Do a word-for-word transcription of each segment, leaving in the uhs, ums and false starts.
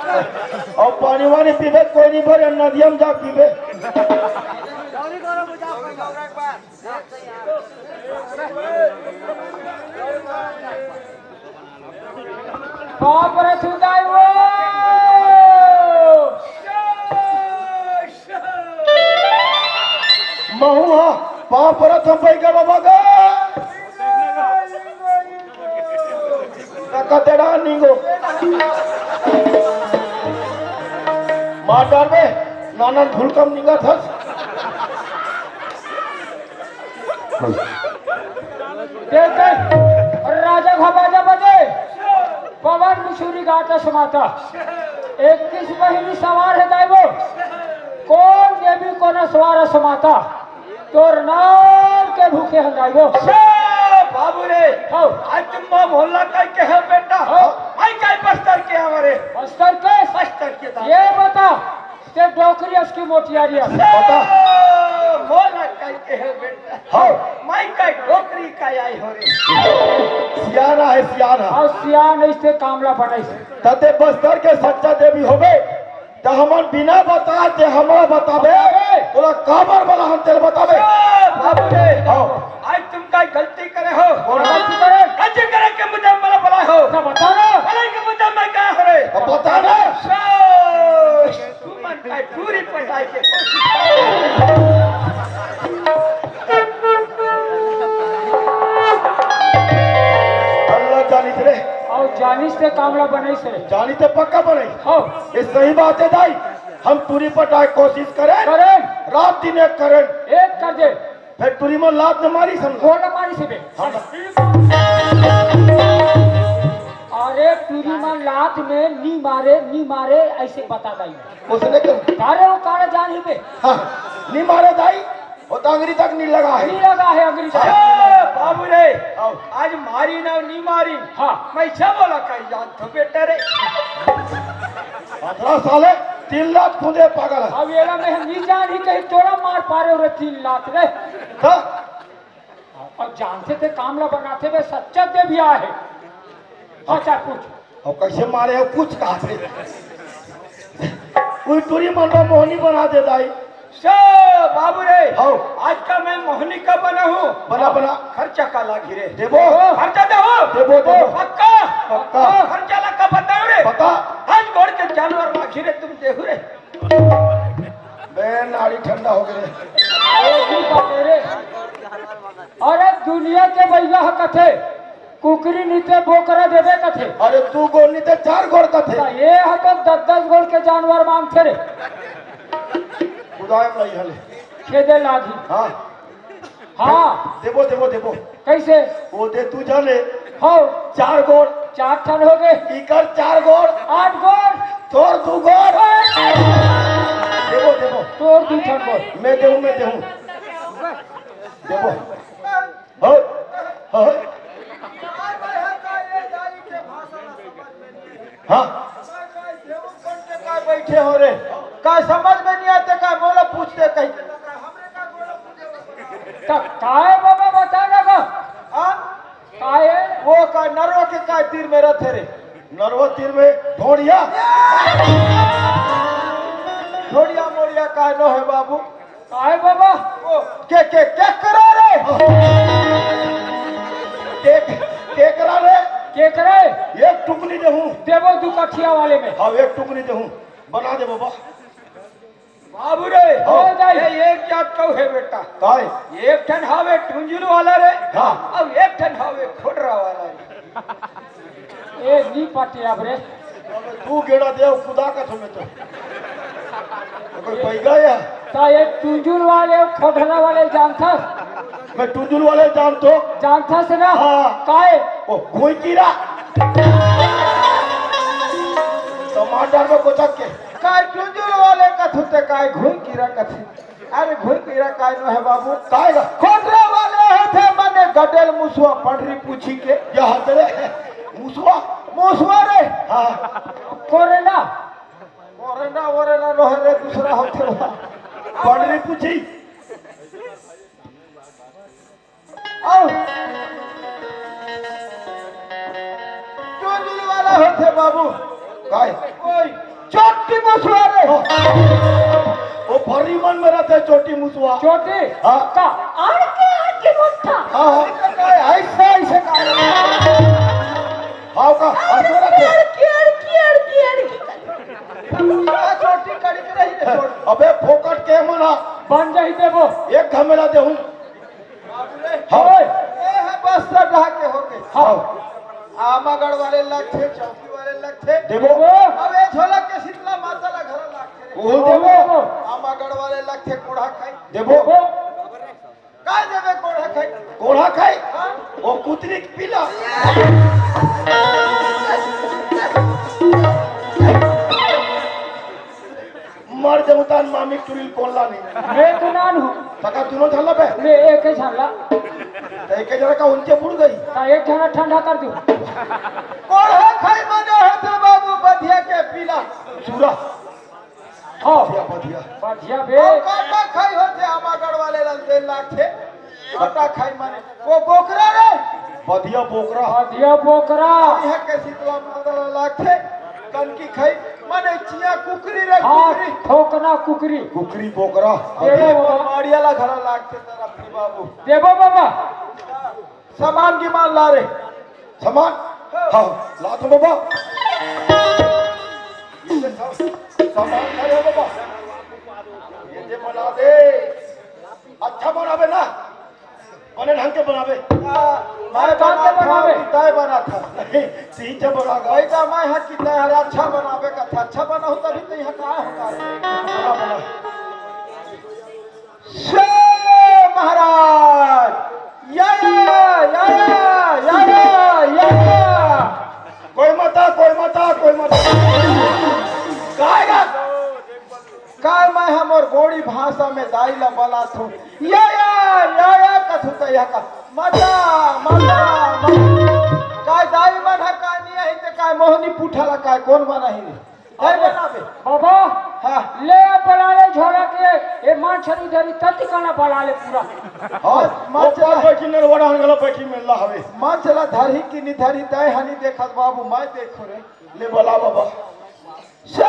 अउ पानी वानी पीबे, कोई नहीं भरे, नदिया में जा पीबे। पाँव परत हँव दाई वो। महूँ हा पाँव परत हँव बइगा बाबा का। त कतेड़ा निंगो। मार डारबे, नाना भूलकम निंगत हस। देख, देख, राजा का बाजा बजे, पवन मुसुरी गाता समाता, इक्कीस बहिनी सवार हे दाई वो, कोन देवी कोन सवार समाता, तोर नाम के भूखे हन दाई वो। ए, बाबू रे, हौ। आज तुम माँ मोहल्ला का के हे बेटा? हौ। माई का बस्तर के हमारे। बस्तर के? बस्तर के दाई। ये बता, ते डोकरी अस कि मोटियारी अस? बता। ए, मोहल्ला का के हे बेटा? हौ। माई का डोकरी का आई हो रे। सियाना हे, सियाना। अउ सियान अइसे काम ला बनाइस। त ते बस्तर के सच्चा देवी होबे। त हमन बिना बता के हमला बताबे, बताबे। तोला काबर बलाहन तेला बताबे। ए, बाबू रे। हौ। आज तुम का गलती करे हो। कोन गलती करे? गलती करे के मुद्दा में मला बलाए हो। त बता ना। बलाए के मुद्दा में का हो रे? त बता ना। ए, तुमन का टूरी पटाए के कोशिश करे। अल्लाह जानिस रे। अउ जानिस ते काम ला बनाइस रे। जानिस ते पक्का बनाइस। हौ। ये सही बात हे दाई। हम टूरी पटाए कोशिश करेन। करेन। रात दिन एक करेन। एक कर दे। फेर टूरी मन लात न मारिस हमन। कोन मारिस बे? हम। अरे टूरी मन लात में नी मारे, नी मारे, अइसे बता दाई। उसने क्यों? अरे वो काला जान ही बे। हाँ, नी मारे दाई। वो तो अंगरी तक नी लगा हे। नी लगा हे अंगरी तक। ए, बाबू रे, आओ। आज मारी ना, नी मारी। हाँ। मैं सब बोला कहीं जान तो बेटा रे। अतरा साले तीन लात खुदे पागल हे। अब एला मैं नी जान ही कहीं तोला मार पारे हो रे तीन लात रे। हाँ। अब जानथे ते काम ला बनाथे बे, सच्चा देवी हे। अच्छा पूछ। अब कइसे मारे हो, पूछ कहाँ से? कोई टूरी मन ला मोहनी बना दे दाई। सो बाबू रे, हौ। आज का मैं मोहनी का बना हूँ। बना, बना। खर्चा का लागी रे? देबो। खर्चा देहू। देबो, देबो। पक्का? पक्का। खर्चा ला का बताऊँ रे? बता। आज गोड़ के जानवर लागी रे, तुम देहू रे। बे नाड़ी ठंडा हो गे। अरे दुनिया के बइगा ह कथे, कुकरी नी ते बोकरा देबे कथे। अरे दू गोड़ नी ते चार गोड़ कथे। त ये ह तो दस दस गोड़ के जानवर मांगथे रे। कुदाय म लई हले। खेदे लागी। हाँ। हाँ। देबो, देबो, देबो। कइसे? वो दे तू जाने। हौ। चार गोड़। चार ठन हो गे। इकर चार गोड़। आठ गोड़। तोर दू गोड़। देबो, देबो। तोर दू ठन गोड़। मैं देहूँ, मैं देहूँ। देबो। हौ, हौ। हाँ। बइठे हो रे, का समझ में नहीं आते का? मोला पूछते कहीं। त काय बाबा बता ना गा? हाँ? काय? वो का नरवा के काय तीर में रथे रे? नरवा तीर में ढोड़िया। ढोड़िया मोड़िया काय नो हे बाबू? काय बाबा? वो के, के, केकरा रे? के, केकरा रे? केकरा? एक टुकनी देहूँ। देबो दू कठिया वाले में। हाँ, एक टुकनी देहूँ। बना दे बाबा। बाबू रे, हो जाई। ये एक जात कऊ हे बेटा। काय? एक ठन हावे टुंजुल वाला रे, हाँ। अउ एक ठन हावे खोटरा वाला रे। ए, नी पटे अब रे। तू गेड़ा दे, कुदा का थमे तो। कोई बैगा या? ता ये टुंजुल वाले, खोटरा वाले जानथस? मैं टुंजुल वाले जानतो। जानथस ना? हाँ। काय? ओ, घुइकीरा। टमाटर में कोचक के। काय टुंजुल वाले कथू ते काय घुइकीरा कथू? अरे घुइकीरा काय नो हे बाबू? काय गा? खोटरा वाले होथे मने गडेल मुसवा पंडरी पूछी के। या हाथ रे, मुसवा? मुसवा रे। हाँ। कोरेना? कोरेना वोरेना नो हे रे, दूसरा होथे वो। पंडरी पूछी। आओ। टुंजुल वाला होथे बाबू। काय? ओई। चोटी मुसवा रे। ओ भर्री मन में रहिथे चोटी मुसवा। चोटी? हाँ। का? आड़ के, आड़ के मोटा। हाँ, हाँ। ऐसे, ऐसे का? हाँ, का? ऐसे रहिथे। अड़की, अड़की, अड़की, अड़की, अड़की। चोटी कड़ी के रही रे, चोटी। अबे फोकट के मना। बन जाही देबो। एक घमेला देहूँ। बाबू रे। हाँ। ए, हाँ, बस्तर डहा के होके। हाँ। आमागढ़ वाले लगथे, चौकी वाले लगथे। देबो। अब ए झोला के शीतला माता ला घरा लागथे रे। ओहो देबो। आमागढ़ वाले लगथे कोढ़ा खाई। देबो। का देबे कोढ़ा खाई? कोढ़ा खाई? हाँ। ओ कुतरी के पीला। मर जहूँ तहन मामी टुरी ल कोन लानी। मैं तो नान हूँ। तका दुनो झन ला बे। मैं एक ही झन ला। त एक झन का उनके बुड़ गई। त एक झन ठंडा कर दू। कोढ़ा खाई मने होथे बाबू बधिया के पीला। चूरा। हाँ। बधिया, बधिया। बधिया बे। अउ काटा खाई होथे आमागढ़ वाले ला दे लाखे। काटा खाई मने। वो बोकरा रे। बधिया बोकरा। बधिया बोकरा। यहाँ के शीतला माता ला लाखे। कनकी खाई मने चिया कुकरी रे हाँ, कुकरी। ठोकना कुकरी। कुकरी बोकरा। देबो बधिया बाबा। माड़िया ला घरा लागथे तरफ की बाबू। देबो बाबा। सामान गिमान ला रे। सामान? हाँ, ला तो बाबा। ये ले सा-, सामान ला रे बाबा। ये दे बना दे। अच्छा बनाबे ना। बने ढंग के बनाबे। हाँ, मैं कहाँ से बनाबे? किताय बना था। नहीं, तीन जब बना गए। भाई का मैं हाँ किताय हर अच्छा बनाबे का था। अच्छा बना हो तभी तो यहाँ कहाँ होता है। बना, बना। से महाराज, या, या, या, या। कोई मता, कोई मता, कोई मता। काय गा? काय मैं हमर गोड़ी भाषा में दाई ला बलात हूँ। या, या, या, या, कथू त यह का। मता, मता, मता। काय दाई मन ह काय नहीं है, ते काय मोहनी पुठा ला काय, कौन मन ही नहीं। अरे, बनाबे। बाबा, हाँ। ले बला ले झोला के, ए मां छरी धरी तति काना बला ले पूरा। हाँ, मां वो चला। पास बैठी नरवड़ा हन गला बैठी मेला हवे। मां चला धरी कि नि धरी तय हनी देखत बाबू, मैं देखो रे। ले बला बाबा। से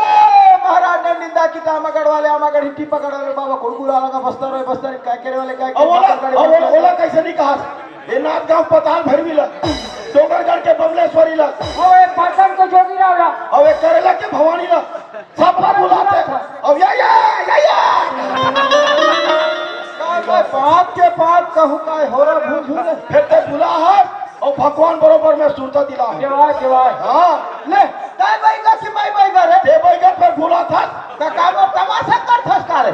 महाराज ने निंदा की त आमागढ़ वाले, आमागढ़ हिट्टी पकड़ वाले बाबा, कुड़कुड़ा लगा बस्तर रे, बस्तर काय करे वाले, काय अब ओला, अब ओला, ओला कैसे नहीं कहा? ए नाथ गांव पताल भैरवी ला, डोंगरगढ़ के बमलेश्वरी ला, अउ ए पाटन के जोगीराव ला। अउ ए करेला के भवानी ला, सबला बुलाथे। अब या, या, या, या। का मैं बात के बात कहूँ का होरा भूझू रे? फिर ते बुला हस, अउ भगवान बरोबर में सुरता दिला है। केवाय, केवाय। हाँ। ले, तय बैगा कि मैं बैगा रे? ते बैगा पर बुला था। का, का मोर तमाशा कर थस का रे?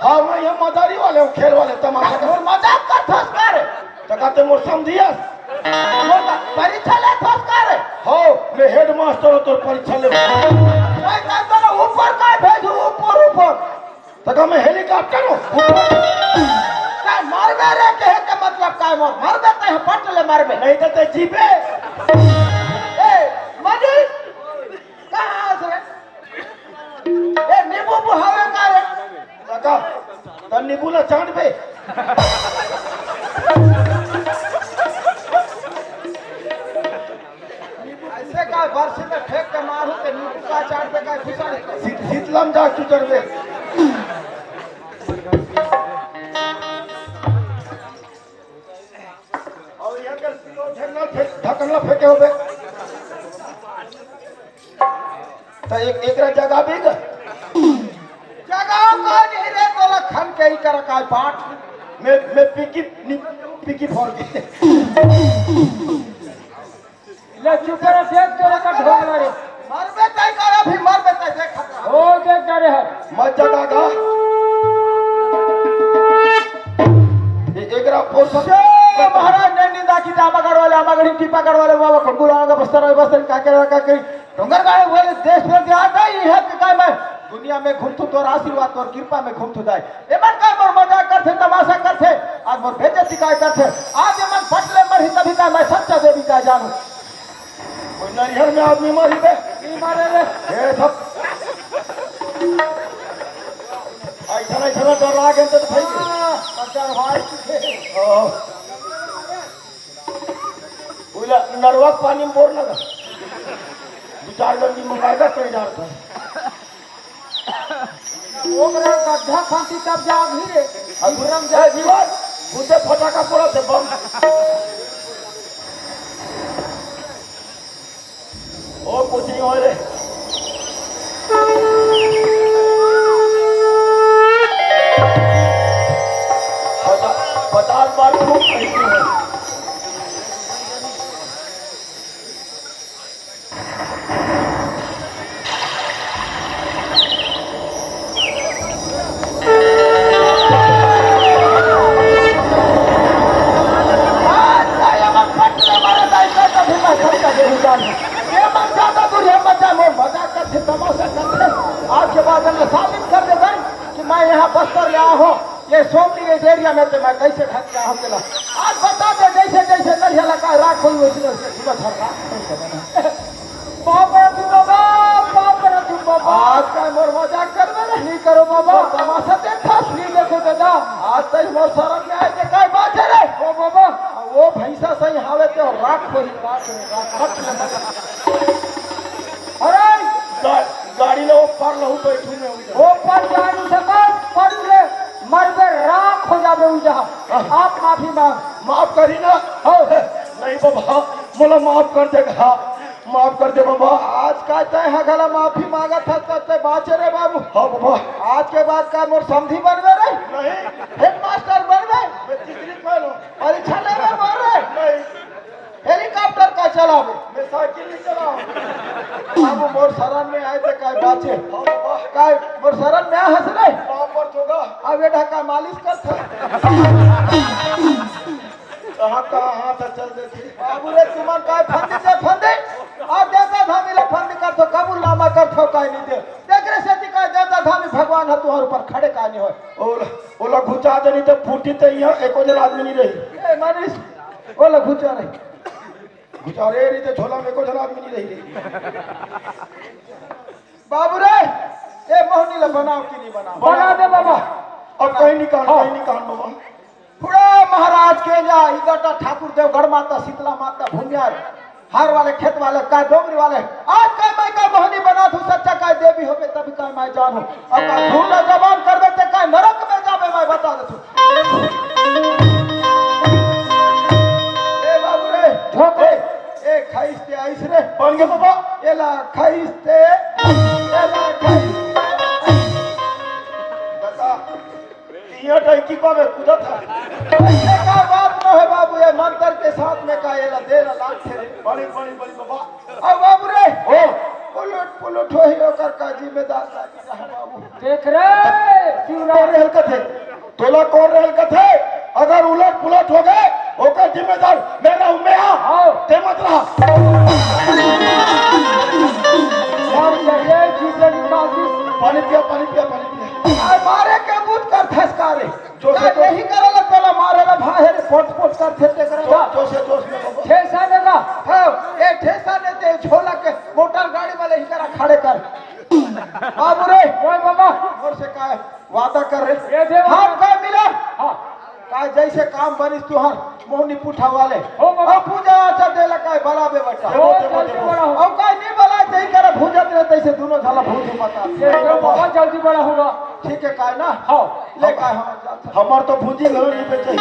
हाँ, मैं यहाँ मदारी वाले हूँ, खेल वाले, तमाशा कर। मोर मजाक कर थस का रे? त का ते मोर समझियस? मोर का परीक्षा ले थस का रे? हो, मैं हेडमास्टर हूँ, तोर परीक्षा ले। मैं का तोर ऊपर का भेजू, ऊपर, ऊपर। त का मैं हेलीकॉप्टर हूँ? ऊपर। का मरबे रे, कहे के मतलब का मोर? मरबे ते पट ले मरबे। नहीं तो ते जीबे। ए, मनीष, कहाँ हस रे? ए, नींबू बुहावे का रे? काका, त नींबू ला चाट बे। ऐसे का बरसी में फेंक के मारू के नींबू का चाट बे का घुसा शीत-, शीतलम जा चुचर बे। अउ यहाँ के ढकना फेंक, ढकना फेंके होबे। त एक, एकरा जगाबे गा? जगाओ का नहीं रे, तोला खन के ही कर का पाठ। मैं, मैं पीकी, नी-, पीकी फोड़ के। ले चुप रह, देख तोरे का ढोंगला रे। मरबे तय कर, अभी मरबे तय देख। ओ देख डरे है। मत जगा गा। ए-, एकरा फोड़ से महाराज ने निंदा की त आमागढ़ वाले, आमागढ़ टीपागढ़ वाले बाबा कुड़कुड़ा लगा बस्तर रे, बस्तर का के, का के। डोंगरगढ़ वाले देश में ज्यादा ही है कि काय मैं दुनिया में घूमथू तोर आशीर्वाद तोर कृपा में घूमथू दाई। एमन काय मोर मजाक करथे, तमाशा करथे, आज मोर बेइज्जती काय करथे। आज एमन पट ले मरही तभी काय मैं सच्चा देवी काय जानू। कोई नरिहर में आदमी मरही बे? नहीं मारे रे। ए, धप। ऐसा, ऐसा डर लागे तो भाई। हाँ, डर भाई। ओ। उला नरवा के पानी में बोर लगा। दू चार गंजी मंगाएगा, कहीं जाता है। ओकरा गड्ढा खाती तब जागी रे। अब विक्रम ए, जागी। जीवन, बुझे फटाका फोड़ा थे बम। ओ, कुछ नहीं हो रे। पचास, पचास बार खूब कहती है। आज के बाद मैं साबित कर देता कि मैं यहाँ बस्तर ले आया हूँ। ये सोमनी, ये एरिया में तो मैं कैसे ढंग का हूँ तेला। आज बता दे, जैसे जैसे नरिया लगा राख होई, वैसे वैसे जीवा झरना नहीं करना। बाप रे तू बाबा, बाप रे तू बाबा। आज का मोर मजाक कर दे रे। नहीं करो बाबा। मोर तमाशा देख खास। नहीं देखो दादा। आज तई मोर शरण में आए के काय बात है रे? ओ बाबा। वो भैंसा सही हावे ते राख होई, राख रे, राख, राख रे। अरे! गा-, गाड़ी ले ओ पार लहू बैठू में उधर। ओ पार जा नहीं सकत, पर ले मरबे, राख हो जाबे उजहा। हाँ। आप माफी मांग। माफ करी ना। हो। नहीं बाबा, मोला माफ कर दे गा। माफ कर दे बाबा। आज का तय हगला माफी मांगत हस, तब तय बाचे रे बाबू। हाँ बाबा। आज के बाद का मोर समधी बनबे रे? नहीं। हेडमास्टर बनबे? मैं तीसरी फेल हूँ। परीक्षा लेबे बोल रे? नहीं। हेलीकॉप्टर का चलावे? मैं साइकिल नहीं चलाऊं। अब मोर शरण में आए थे काय बाचे? हाँ बाबा। काय मोर शरण में आ हंस रे? पाँव पर चोगा। अब ये ढका मालिश कर था। कहाँ, कहाँ हाथ चल देती। बाबू रे, तुमन काय फंदी से फंदी? अब देवता धामी ले फंदी कर तो कबूल नामा कर थो काय नहीं दे। देख रे सेती काय देवता धामी भगवान ह तुहर ऊपर खड़े काय नहीं होय। ओला, ओला घुचा दे नहीं तो फूटी तो यहाँ एको जन आदमी नहीं रही। ए मनीष, ओला घुचा रही। घुचा रे, नहीं तो झोला में एको जन आदमी नहीं रही। बाबू रे, ए मोहनी ला बनाओ कि नहीं बनाओ? बना दे बाबा। अब कहीं नहीं कान, हाँ। कहीं नहीं कान बाबा। बूढ़ा महाराज के जा, इगटा ठाकुर देव, गढ़ माता, शीतला माता, भूमियार, हार वाले, खेत वाले, का डोंगरी वाले, आज का मैं का मोहनी बना तू सच्चा का देवी होबे तभी का मैं जानू। अब का झूठ जबान कर देते का नरक में जाबे मैं बता दे तू। ए बाबू रे, झोंके। ए, ए, खाइस ते आइस रे। बन गे बाबा। एला खाइस ते, एला खाइस ते। बता, तिया टंकी पा में कूदत है। ऐसे का बात न है बाबू, ये मंत्र के साथ में का एला दे ला लाग थे रे। बड़ी, बड़ी, बड़ी बाबा। अब बाबू रे, ओ। पुलुट, पुलुट होही ओकर का जिम्मेदार लागी रहा बाबू। देख रे, शिवराम। तोर हरकत है। तोला कौन रहल कथे? अगर उलट पुलट हो गए, ओकर जिम्मेदार मैं रहूं, मैं हा। हाँ। ते मत रहा। सब जगह जीते निकाल दी। पानी पिया, पानी पिया, पानी पिया। आ, मारे के बूत कर थसकारे। जो से तो यही करल तोला मारे ला भाई रे, पोट पोट कर थे ते करे जो, बा। जो से जोश में बाबा। ठेसा देगा। हाँ, ए ठेसा देते झोला के मोटर गाड़ी वाले ही करा खड़े कर। बाबू रे। ओए बाबा। और से का है? वादा कर रे। ये दे हम बाबा। का मिला? हाँ। का जैसे काम बनिस तुहर मोहनी पुठा वाले। हो बाबा। अब पूजा अच्छा देला का बड़ा बेटा। हो, देबो, देबो, जल्दी देबो। बड़ा हो। अब का नहीं बला, यही करे भूजत रहे, तैसे दोनों झाला भूजी मत आ। ये दे बाबा, जल्दी बड़ा होगा। ठीक है, का ना? हाँ। ले का हम जात हन। हमार तो भूजी घर नहीं बेचे।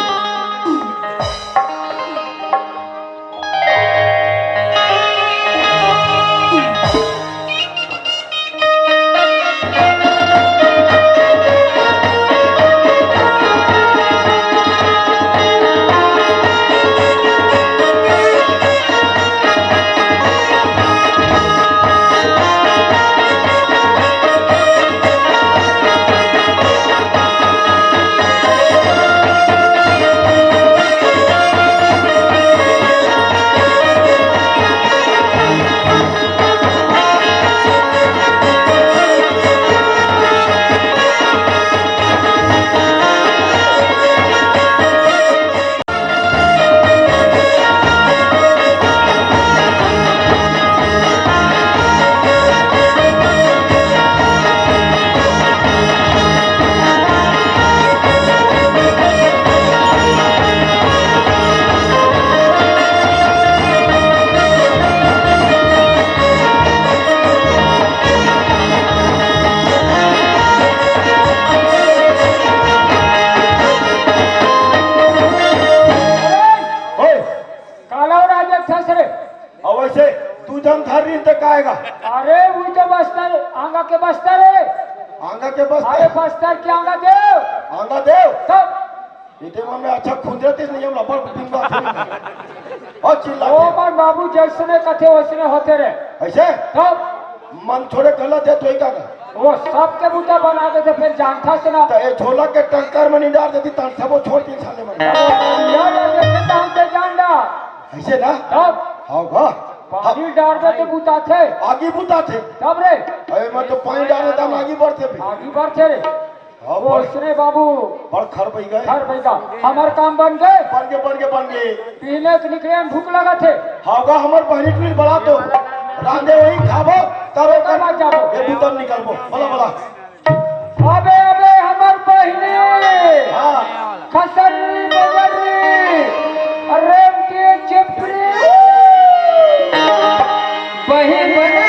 के बस्तर हे। आंगा के बस्तर? अरे बस्तर के आंगा देव। आंगा देव? तब इते मन में अच्छा खुंदरत हे, नहीं हम लपड़ बिंगा थे। और चिल्ला ओ थे। मन बाबू जैसने कथे वैसने होथे रे। ऐसे? तब मन छोड़े गलत हे तो ही का का? वो सबके बूता बना देथे, फिर जानथस ना। तो ये झोला के टंकर में नहीं डार देती, तन सबो छोड़ दी साले मन। यार, ये तो हम पे जान डार। ऐसे ना? तब? हाँ, वाह। पानी डार दे तो बुताथे। आगी बुताथे। तब रे? अरे, मैं तो पानी डार देता, हम आगी बढ़ते भी। आगी बढ़ते रे। हाँ, वो बड़, उसने बाबू। बड़ खर बही गए। खर बही गा। हमर काम बन गे। बन गे, बन गे, बन गे। पीने के निकले में भूख लगथे। हाँ गा, हमर बहिनी के बड़ा तो। रांधे वही खाबो, तब तब ओकर आ जाबो। ये बुतम निकलबो। बोला, बोला। अबे, अबे, हमर बहिनी। हाँ। खसरी बजरी, रेमटी चिपरी, बहिन बना।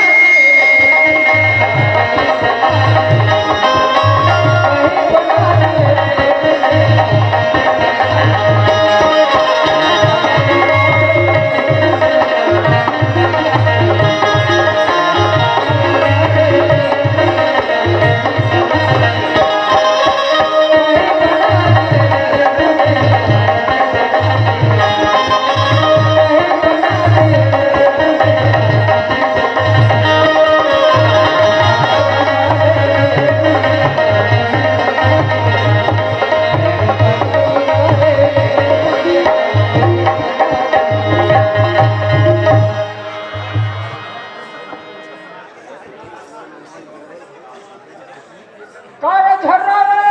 का रे झर्रा रे,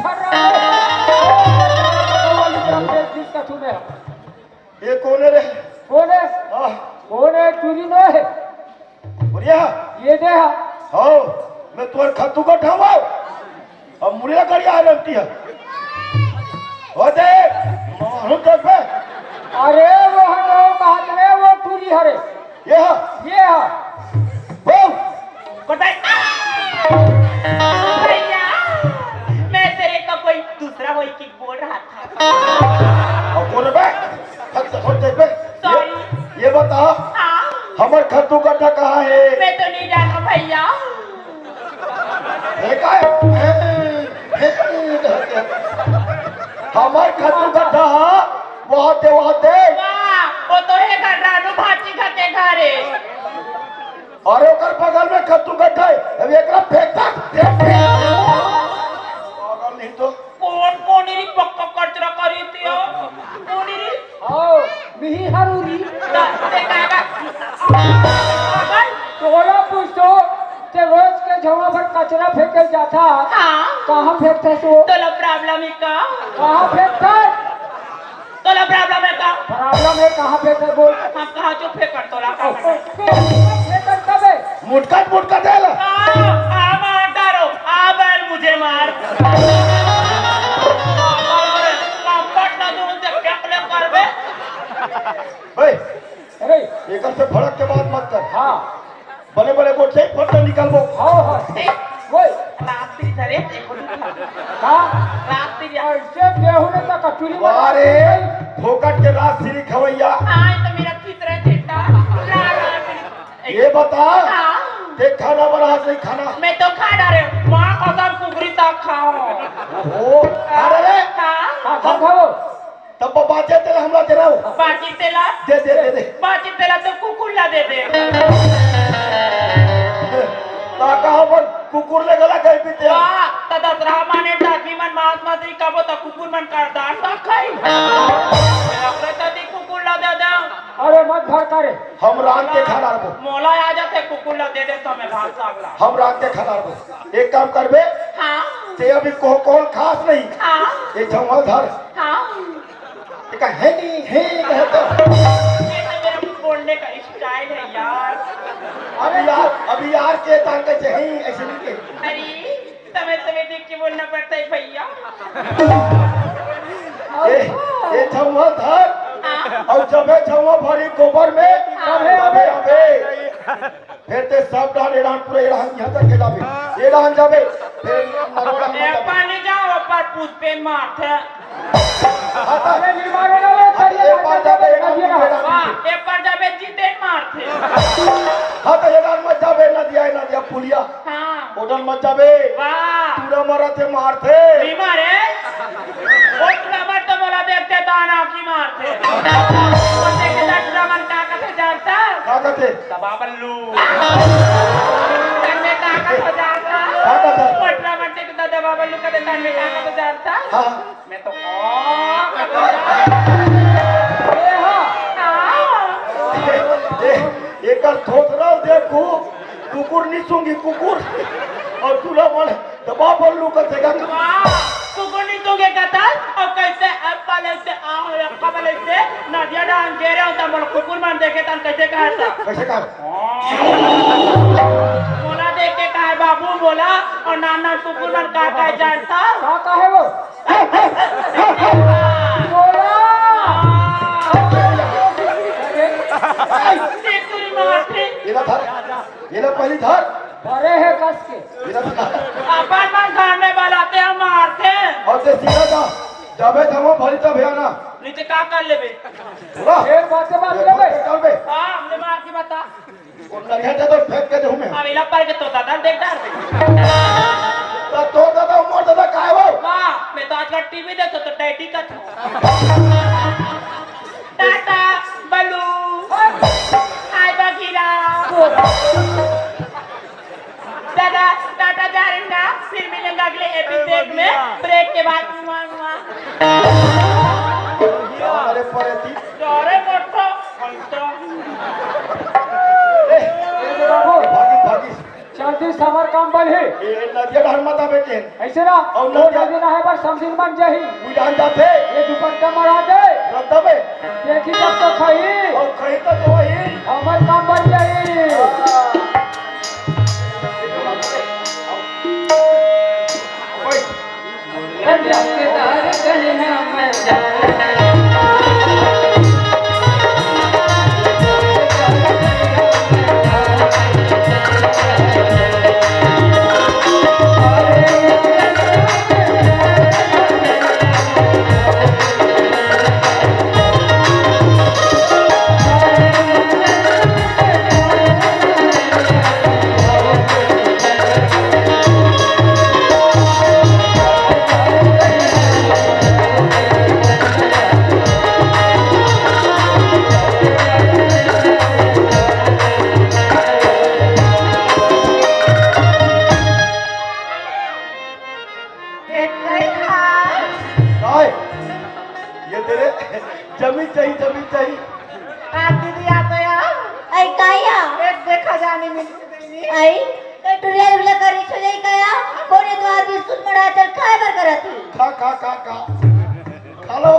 झर्रा रे। ये कोन हे रे? कोन हे? हाँ। कोन हे? टूरी नोहे। बढ़िया। ये दे हा। हाँ, मैं तोर खत्तू का ठावा। अब मुड़िया करिया आ रही है। हो दे, मारू तो बे। अरे वो हम लोग बात रे, वो टूरी हरे। ये हा। ये हा। वो। बताए। भैया, मैं तेरे को कोई दूसरा होई की बोल रहा था। अब बोल बे। हद, हद दे बे। Sorry। ये, ये बता। हाँ। हमर खत्तू गड्ढा कहाँ है? मैं तो नहीं जानू भैया। हे काय? हे, हे, हे। हमर खत्तू गड्ढा, वहाँ दे, वहाँ दे। वाह, वो तो हे गड्ढा, नु भाटी खते घरे। अरे ओकर बगल में खत्तू गड्ढा है, अब एकरा फेंकता, फेंक, फेंक। पागल नहीं तो। कोन, कोन री पक्का कचरा करी थी हो? कोन री? आओ, मिही हरू री। दा, ते काय बा? पागल? तोला पूछतो, ते रोज के झवा भर कचरा फेंके जाथा। हाँ। कहाँ फेंकथस वो? तोला problem हे का? कहाँ फेंकथस? तोला problem हे का? Problem हे, कहाँ फेंकथस बोल? हम कहाँ चुप फेंकन तोला का ओ, ओ, करना? ओ, फेंकन तबे। मुटकत, मुटकत दे ला। आ, आ, मार डारो। आ, बैल मुझे मार। कंपट ना दूं ते फेंक ले करबे। ओए, अरे। एकर से भड़क के बात मत कर। हाँ। बड़े बड़े गोठिया ही फट निकलबो। हाँ, हाँ। ए, ओए। रात्रि धरे, देखो तो। का? रात्रि। ऐसे गेहूं में तो कचूरी बना अरे, के फोकट के रात सिरी खवैया। हाँ, ये तो मेरा चित्र है, बेटा। ला, ला, मेरी ये बता, हाँ। ते खाना बना सही खाना? मैं तो खा डारे, माँ कसम कुकरी तक खाओ। ओहो, अरे रे। हाँ। हाँ, खाओ, खाओ। तब बाचे तेला हमला दे रहा हूँ। बाचे तेला? दे, दे, दे, दे। बाचे तेला तो कुकुर ला दे दे। ताका हमर कुकुर ले गला कहीं पीते। वाह, त दसरा माने टाकी मन मांस मछली कबो त कुकुर मन कर दान का खाई। अपने तदी कुकुर ला दे दे। अरे मत भड़का रे। हम रांध के खा डारबो। मोला आ जाथे कुकुर ला दे दे तो मैं भात साग ला। हम रांध के खा डारबो। एक काम करबे। हाँ। ते अभी को-, कौन खास नहीं? हाँ। ये झौंवा धर। हाँ। ये का है नहीं, है नहीं कहे तो। ये तो मेरा बोलने का style है यार। अभी यार, अभी यार के तान का चाहिए, ऐसे नहीं के। अरे, समय समय देख के बोलना पड़ता है भैया। ए, ए झौंवा धर। हाँ। अउ जबे झौंवा भरी गोबर में, हाँ। तबे, तबे। फेर ते सब डाहन, ए डाहन पूरा ए डाहन इहाँ तक के जाबे। ए डाहन जाबे, फेर नरवा डाहन ए जाबे। पानी जाओ, पर पुष्पेन मारथे। हाँ, त अरे, निर्माण हो रहा है, हाँ, त ए पार जाबे, ए डाहन जाबे, ए डाहन हाँ, जाबे। ए पार जाबे, जीते मारथे। हाँ, त ए डाहन मत जाबे, नदिया, नदिया, पुलिया। हाँ। मत जाबे। वाह। टूरा मरत हे, मारथे। नहीं मारे। ओ टूरा मर तो मोला देखथे, ताना की मारथे। ओ देखथे, टूरा मन का कथे जानता? का कथे? दबा बल्लू। तन्ने का कथे जानता? का कथे? ओ टूरा मन देखथे, दबा बल्लू कथे, तन्ने का कथे जानता? हाँ। मैं तो ए, एकर थोथरा देखू, कुकुर नहीं सूंघी, कुकुर। अउ टूरा मन दबा बल्लू कथे का। वाह, कुकुर नहीं सूंघे कथे, अउ कइसे अब वाले से आ हो, अक्का वाले से नदिया डांग गे रहे हो, त मोला कुकुर मन देखे तन कइसे कहा था? कइसे कहा? मोला देख के कहा बाबू मोला, अउ नान नान कुकुर मन का कहे जानता? का कहे वो? बोला। तेतुरी मारथे। एला धर, एला पहिली धर। धरे हे कस के। एला धर। अपन मन घर में बलाथे अउ मारथे। अउ ते सीधा जा, जबे धमो भरी तबे आना। नहीं ते का कर लेबे? बोला। फेर बाते बात लेबे। करबे। हाँ, हमने मार के बता। वो नरिया दे तो फेंक के दूं मैं। अब इला पर के तो दादा देख डार दे। तो तोर दादा, मोर दादा काय हो? वाह, मैं तो आजकल टीवी देखो तो डैडी का था। टाटा, बलू, हाय बघीरा। दादा, टाटा जा रही ना, फिर मिलेंगे अगले एपिसोड में, ब्रेक के बाद। मुआ, मुआ। अरे परे थी। अरे मोटो, हम तो ए, ए, बाबू, भागी, भागी। चलती समर काम बन हे। ए, नदिया डहर मत आबे के। ऐसे ना, अउ वो नदिया नदी नहाए बर समझिन मन जाही। बुझान जाथे। ये दुपट्टा मरा दे। रद्दा बे। देखी तब तो खही। अउ खही तो वही। हमर काम बन जाही। काय? ये तेरे जमीन चाहिए, जमीन चाहिए। आ दीदी, आ तो या। आई काय या? एक देखा जानी मिल गई। आई, ए टुरिया उला करी छो जाई का या? कोने द्वार बिस्कुट मड़ा चल खाए बर करत ही। खा, खा, खा, खा। खा लो।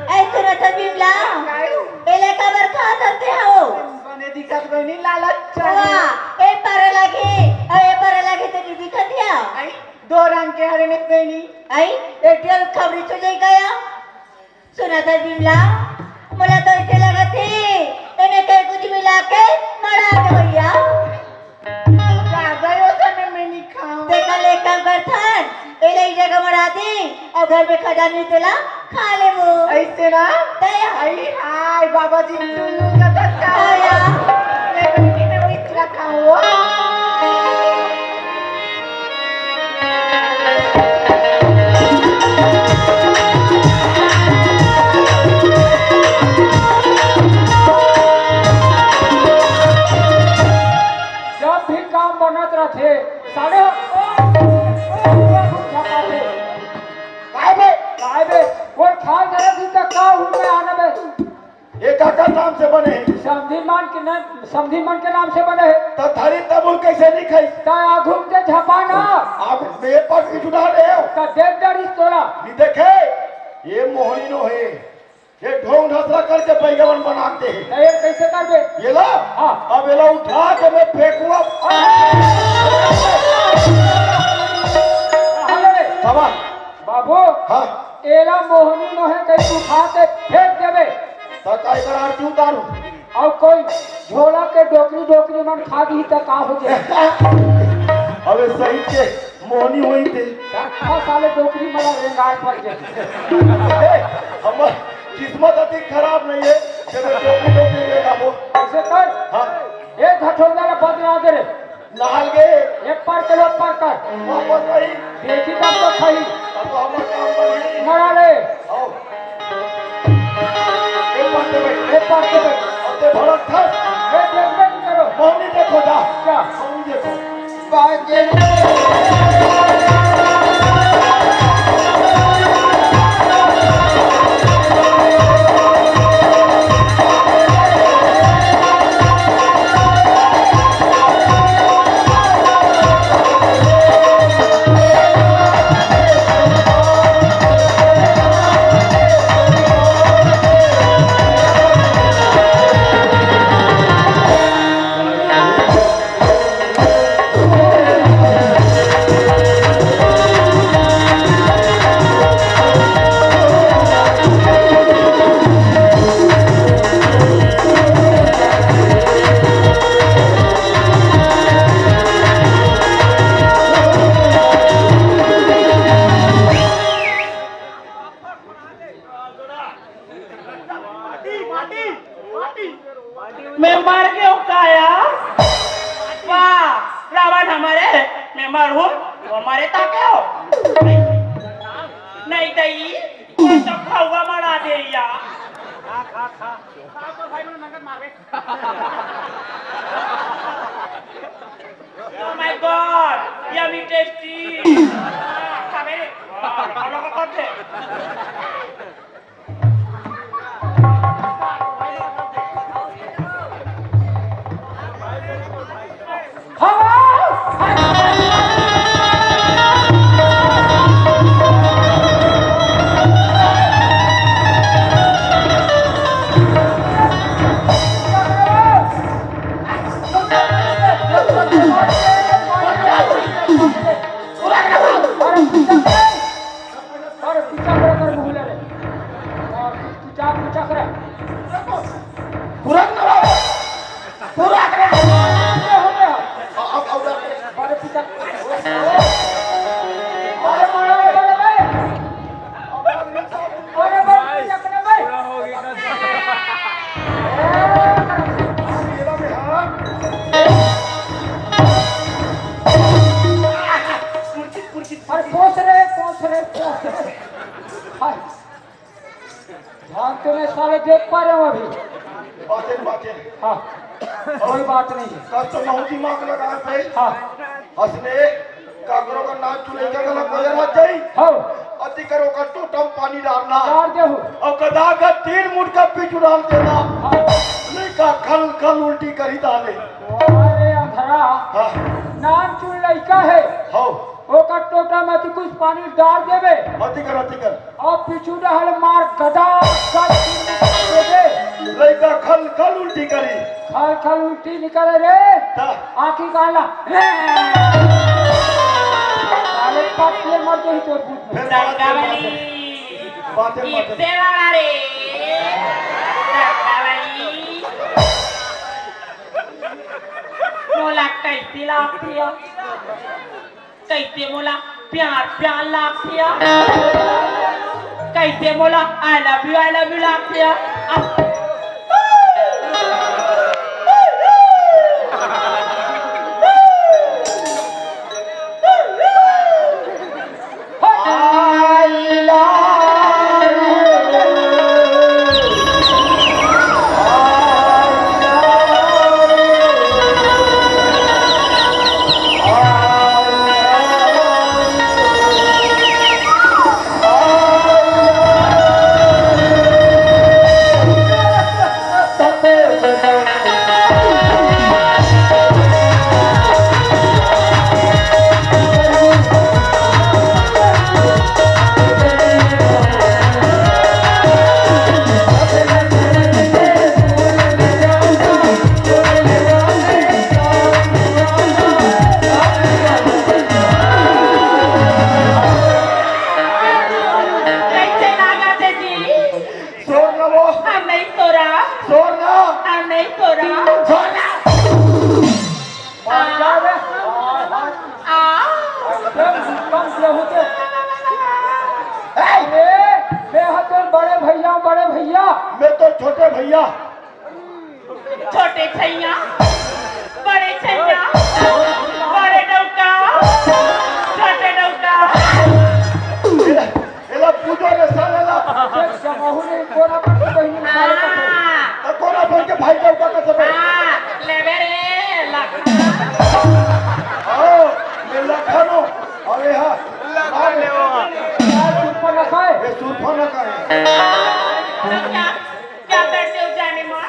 ऐ सुनत हस बिमला, काय? एला काबर खात हस ते हो? बने दिखत बहिनी, लालच चाही। वाह, ए पारा लागे, अउ ए पारा लागे ते नहीं दिखत या। आई, दो रंग के हरे ने बहिनी। आई, ए टुरिया खबरी छो जाई का या? सुनत हस बिमला, मोला तो ऐसे लगत हे, एने कई कुछ मिला के मड़ा दे भैया। का गयो समय में नहीं खाओ। देखा ले काम करथन, ए ले जगह मड़ा दे, अउ घर में खजानी तेला खा लेबो। ऐसे ना? दया। आई हाय, बाबा जी, चुन्नू का धक्का। दया। ले बेटी ने मित्र खाओ। जब भी काम बनत रथे, साले हो, ओ, ओ, ओ, ओ, झपाथे। काय बे? काय बे? कोई खाल धरत ही त का हूँ मैं आना बे? ये काकर नाम से बने हे? समधी मन के नाम, समधी मन के नाम से बने हे। त धरी तब वो कैसे नहीं खाई? त आघू में झपा ना। आप मेरे पास भी जुड़ा रहे हो। त देख डरिस तोला। नहीं देखे? ये मोहनी नो हे। ये ढोंग ढसरा करके बैगवन बनाते हैं। त ये कैसे करबे? ये ला? हाँ। अब ये ला उठा के मैं फेंकूंगा। अरे! बाबा। बाबू, हाँ। एला मोहनी नोहे कहीं उठा के फेंक देबे। त काय कर आरती उतारू? अउ कोई झोला के डोकरी डोकरी मन खा दी त का हो जाए? अबे सही के मोहनी होई थे। हाँ, साले डोकरी मला रेंगाय पर के। ए, हमर किस्मत अति खराब नहीं है, जब डोकरी डोकरी रेंगाबो। ऐसे कर। हाँ। एक हथौड़ा ला बदला दे रे। नहाल गे। ए पार चलो, पार कर। वापस नहीं। देखी तब तो खाई। अब तो हमर काम बनी। मरा ले। आओ। ए पार दे भाई। ए पार दे भाई। अब ते भड़क थस। ए देखबे नहीं करो। मौनी देखो जा। क्या? मौनी देखो। बाजे। मैं मर गयो काया? वाह, रावण हमारे, मैं मर हूँ, वो मरे ता क्या हो? नहीं दई, वो तो भौवा मरा दे या। Oh my God, yummy tasty। खाबे रे। वाह, हम लोग को कब दे? अरे पीछा करे, कर मुहले रे। पीछा, पीछा करे। पूरा करो। पूरा करो। हो गया, हो गया। अब, अब, अब। अरे पीछा। अरे मारो, अरे, अरे। अरे भाई, पीछा करे भाई। अरे पोस रे, पोस रे, पोस रे। हाय। ध्यान तो नहीं साले देख पा रहे हो अभी। बातें, बातें। हाँ, कोई बात नहीं है। कल तो बहुत दिमाग लगा है भाई। हाँ। हंसने, काकरो का नाम चुने का गला कोई रात जाई। हाँ। अति करो का टोटम पानी डालना। डाल दे हो। और गदा का तीन मुठ का पीछू डाल देना। हाँ। नहीं का खल खल उल्टी करी डाले। अरे अंधरा, हाँ। नाम चुन लइका है। हाँ। ओकर टोटा में तू कुछ पानी डाल देबे। अति कर, अति कर। और पीछू डहल मार गदा, गद देबे। लइका खल खल उल्टी करी। खल खल उल्टी निकले रे। ता। आँखी काला। साले पटले मर गई तो भूत में। फिर बात, फिर बात। बातें, बातें। इससे वाला रे। रत्नावली। मोला कैसी लागती है? कैसे मोला प्यार प्यार लागतिया, कैसे मोला I love you, I love you लागतिया। कैसे लागत हे जी? सोर ना वो। हम नहीं सोरा। सोर ना। हम नहीं सोरा। सोर ना। आ। आ। एकदम कम से होते। ए, ए, मैं हा तोर बड़े भैया, बड़े भैया। मैं तोर छोटे भैया। छोटे छैया, बड़े छैया, बड़े डौका। क्या, क्या करते हो जाने माँ?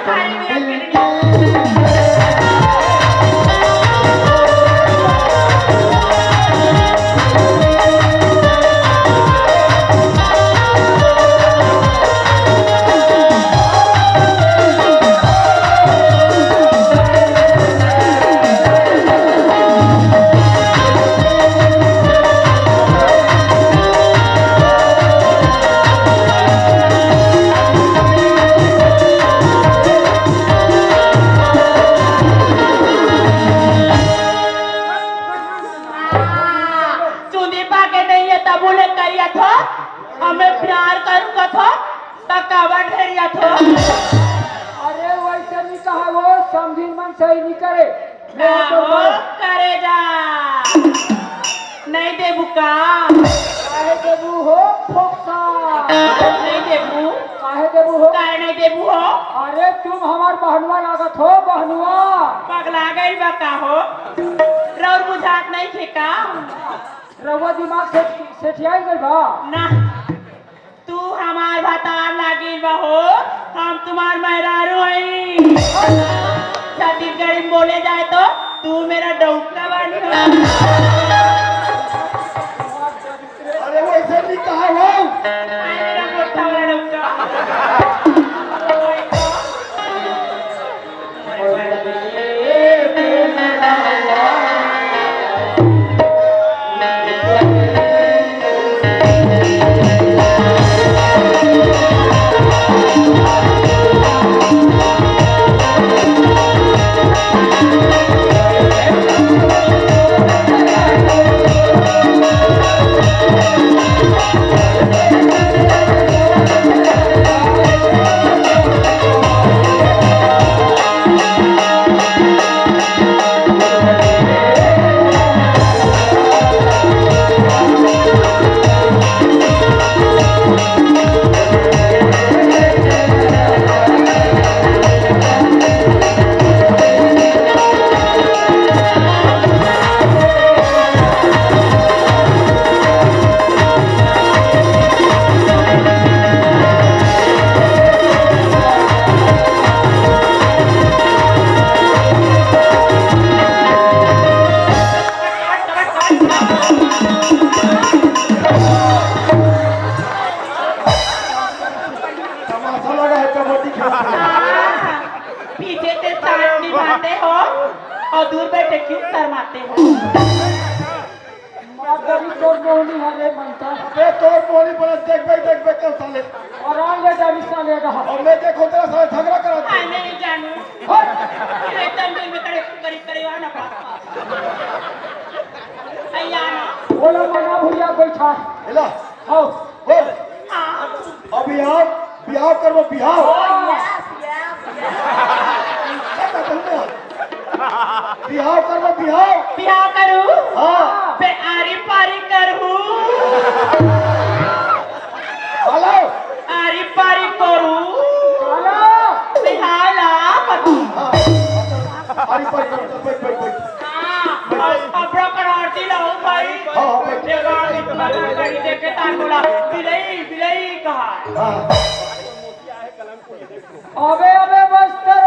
खाली मेरा किडनी। चुंदी पाके नहीं है, तबू ले करिया थो। हमें प्यार करूँ कथो, त काबर ढेरिया थो। अरे, वैसे नहीं कहा वो, समझिन मन सही नहीं करे। ना हो, करे जा। नहीं देबू का? काहे देबू हो, फोकसा? नहीं देबू? काहे देबू हो? काहे नहीं देबू हो? अरे, तुम हमार बहनुआ लागत हो, बहनुआ। पगला गइल बा का हो? रौर बुझात नहीं थे का? रउआ दिमाग से सेठियाई गइल बा? ना, तू हमार भतार लागिल बा हो, हम तुम्हार मेहरारू हई। छत्तीसगढ़ी में बोले जाए तो तू मेरा डौका बानी हो। अरे, वैसे नहीं कहा हो। अरे, मेरा मोटा वाला डौका। तमाशा लगा है, कबड्डी खेलते हैं। पीछे से साथ निभाते हो और दूर बैठे क्यों शर्माते हो? माधुरी तोर मोहनी हरे मनता। अबे तोर मोहनी पर देखबे, देखबे कर साले। और आन ले जानी साले रहा। और मैं देखो तेरा साले झगड़ा करा दे। हाय नहीं जानू। हट। ये एकदम दिल में करे, करीब करे आ ना पास पास। अय्या ना। बोला मना भैया बैठा। हेला। आओ। बोल। हाँ। अभी आओ, बिहाव करबो, बिहाव। Oh, yes, yes, yes। बिहाव करबो, बिहाव। बिहाव करू? हाँ। बे आरी पारी करू। हेलो। आरी पारी करू। हेलो। बिहाव ला। हाँ। आरी पारी करू, बैठ, बैठ, बैठ। हाँ, अब, अब ब्रोकर आरती लाओ भाई। हाँ, हाँ, भाई। ये गाड़ी, गाड़ी देखे तार बोला, बिलई, बिलई कहा। हाँ। अबे, अबे, बस्तर